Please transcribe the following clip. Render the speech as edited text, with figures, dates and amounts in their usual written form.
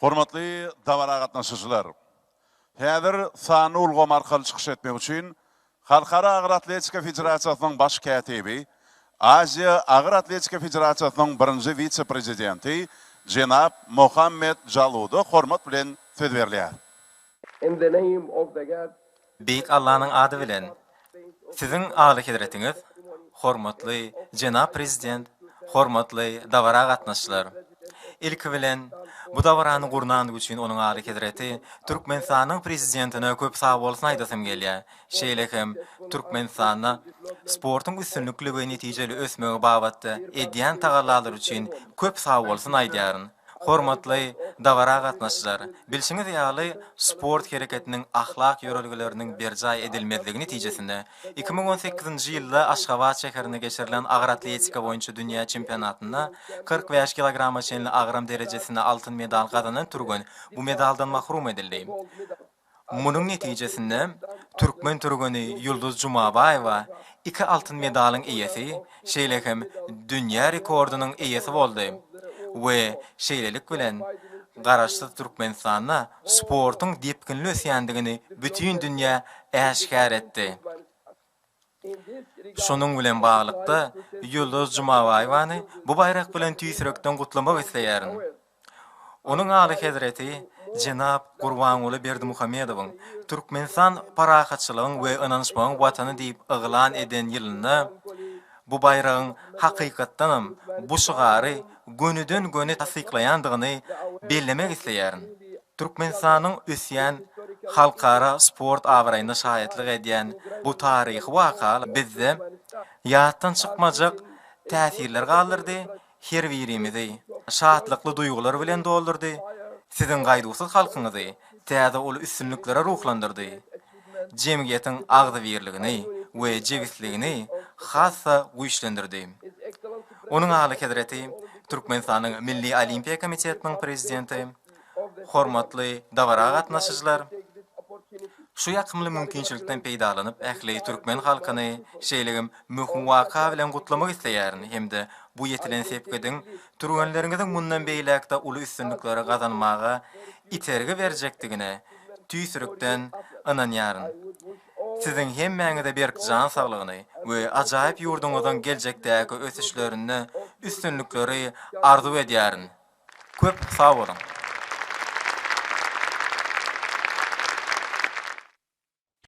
Hormatly dabara gatnaşyjylar! Häzir sanly ulgam arkaly çykyş etmek üçin Halkara agyr atletika federasiýasynyň baş kätibi, Aziýa agyr atletika federasiýasynyň birinji wise-prezidenti jenap Mohammed Jaluda hormat bilen söz berilýär. In the name of the God. Beýik Allanyň ady bilen, Siziň Alyhezretiňiz, hormatly jenap Prezident, hormatly dabara gatnaşyjylar! Ilki bilen, bu dabarany gurnandygy üçin Onuň Alyhezreti Türkmenistanyň Prezidentine köp sagbolsun aýdasym gelýär. Şeýle hem Türkmenistanda sportuň üstünlikli we netijeli ösmegi babatda edýän tagallalary üçin köp sagbolsun aýdýaryn. Hormatly dabara gatnaşyjylar! Bilşiňiz ýaly, sport hereketiniň ahlak ýörelgeleriniň berjaý edilmezligi netijesinde, 2018-nji ýylda Aşgabat şäherinde geçirilen agyr atletika boýunça dünýä çempionatynda 45 kilograma çenli agram derejesinde altyn medal gazanan türgen bu medaldan mahrum edildi. Munuň netijesinde, türkmen türgeni Ýulduz Jumabaýewa iki altyn medalyň eýesi, şeýle hem dünýä rekordynyň eýesi boldy we şeýlelik bilen, Garaşsyz Türkmenistanda sportuň depginli ösýändigini bütin dünýä äşgär etdi. Şunuň bilen baglylykda, Ýulduz Jumabaýewany bu baýrak bilen tüýs ýürekden gutlamak isleýärin. Onuň Alyhezreti jenap Gurbanguly Berdimuhamedowyň Türkmenistan parahatçylygyň we ynanyşmagyň Watany diýip yglan eden ýylynda bu baýragyň hakykatdanam bu şygary gönüden-göni tassyklaýandygyny bellemek isleýärin. Türkmenistanyň ösýän halkara sport abraýyna şaýatlyk edýän bu taryhy waka bizde ýatdan çykmajak täsirler galdyrdy, her birimizi şatlykly duýgular bilen doldurdy, siziň gaýduwsyz halkyňyzy täze uly üstünliklere ruhlandyrdy, jemgyýetiň agzybirligini we jebisligini has-da güýçlendirdi. Onuň Alyhezreti Türkmenistanyň Milli Olimpiýa komitetiniň prezidenti, Hormatly dabara gatnaşyjylar! Şu ýakymly mümkinçilikden peýdalanyp, ähli türkmen halkyny şeýle hem möhüm waka bilen gutlamak isleýärin hem-de bu ýetilen sepgidiň türgenleriňiziň mundan beýläk-de uly üstünlikleri gazanmaga itergi berjekdigine tüýs ýürekden ynanýaryn. Siziň hemmäňize berk jan saglygyny we ajaýyp ýurduňyzyň geljekdäki ösüşlerinde üstünlikleri arzuw edýärin. Köp sag boluň!